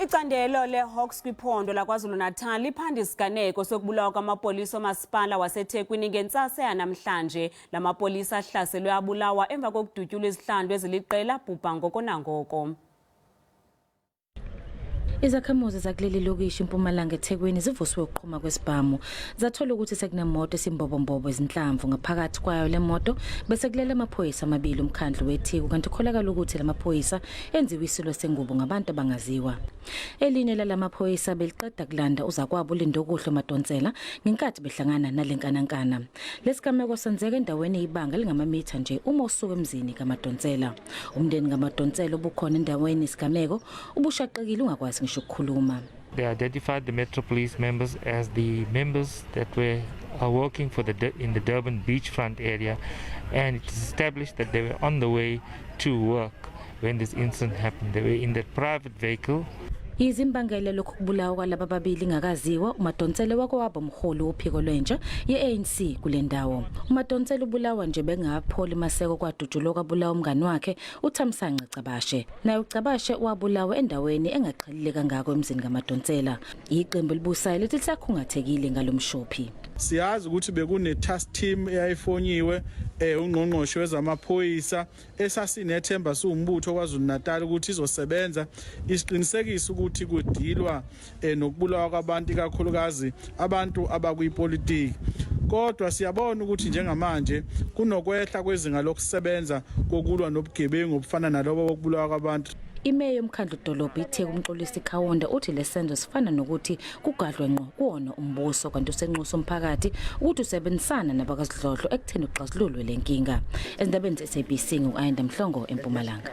Icandelo leHawks kwiphondo laKwaZulu-Natal liphanda isiganeko sokubulawa kwamapolisa omasipala waseThekwini ngentsasa yanamhlanje. La mapolisa ahlaselwe abulawa emva kokudutyulwa izihlandlo eziliqela bhubha ngoko nangoko. Izakhamuzi zakuleli lokishi impumalanga eThekwini zivuswe ukuqhuma kwesibhamu. Zathola ukuthi sekunemoto esimbobombobo izinhlamvu ngaphakathi kwayo le moto bese kulele amaphoyisa amabili umkhandlu weTheku kanti kukholakala ukuthi lamaphoyisa enziwe isilo sengubo ngabantu abangaziwa. Elinye lalamaphoyisa beliqeda kulanda uzakwabo uLindokuhle Madonsela ngenkathi behlangana nalenkanankana. Lesigameko senzeka endaweni eyibanga elingamamitha nje uma usuka emzini kaMadonsela. Umndeni kaMadonsela obukhona endaweni isigameko ubushaqekile ungakwazi ngisho ukukhuluma. They identified the Metro Police members as the members that were are working for the in the Durban beachfront area, and it is established that they were on the way to work when this incident happened. They were in their private vehicle. Yize imbangela lokhu kubulawa kwalaba babili ingakaziwa, uMadonsela wakowabo umholi wophiko lwentsha ye-ANC kule ndawo. UMadonsela ubulawa nje bengapholi maseko kwadutshulwa kwabulawa umngani wakhe uThamsanqa Cabashe. Naye uCabashe wabulawa endaweni engaqhelile kangako emzini kaMadonsela. Iqembu elibusayo lithi lisakhungathekile ngalomshophi. Siyazi ukuthi bekune task team eyayifonyiwe ungqongqoshe wezamaphoyisa esasinethemba siwumbutho KwaZulu Natal ukuthi izosebenza isiqinisekisa ukuthi kudilwa nokubulawa kwabantu ikakhulukazi abantu abakwipolitiki kodwa siyabona ukuthi njengamanje kunokwehla kwezinga lokusebenza kokulwa nobugebengu obufana nalobo bokubulawa kwabantu. Imeya yomkhandlu dolobha iTheku uMxolisi Khawunda uthi lesenzo sifana nokuthi kugadlwe ngqo kuwona umbuso kanti usenxusa umphakathi ukuthi usebenzisana nabakasidlodlo ekutheni kuxazululwe le nkinga. Ezindabeni ze-SABC ngu-Ayanda Mhlongo eMpumalanga.